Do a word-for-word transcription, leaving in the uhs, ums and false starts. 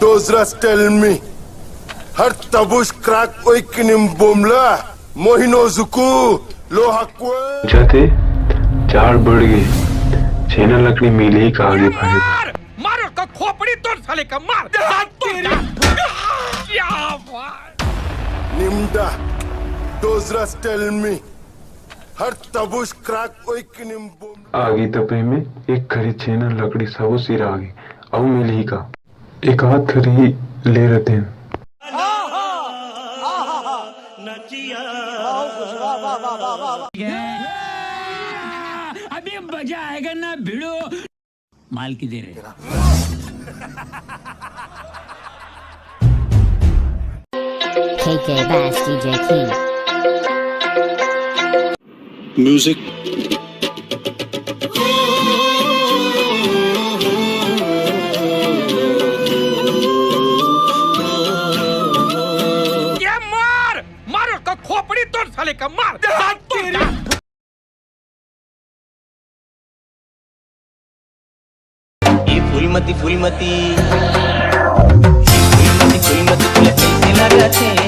Dozras tell me. Har tabush crack oikinim bomla. Mohino zuku. Lo hakwe. जाते चार बढ़ गए। छेना लकड़ी मिल ही कहा आगे भाई। मार, मार उसका खोपड़ी तोड़ साले का, मार। हाथ तोड़। क्या बात। Nimda. Dozras tell me. Har tabush crack oikinim bomla. आगी तपे में एक खरी छेना लकड़ी सबो सिरा आगी। अउ मिलही का? एक आध खरी ले रतेन। अभी मजा आएगा ना भिड़ो। माल की दे रहे। K K Bass D J King. Music. ये मार, मार उसका खोपड़ी तोड़ साले का, मार। हाथ तोड़। ए फूलमती, फूलमती, फूलमती, फूलमती, तोला कैसे लागथे?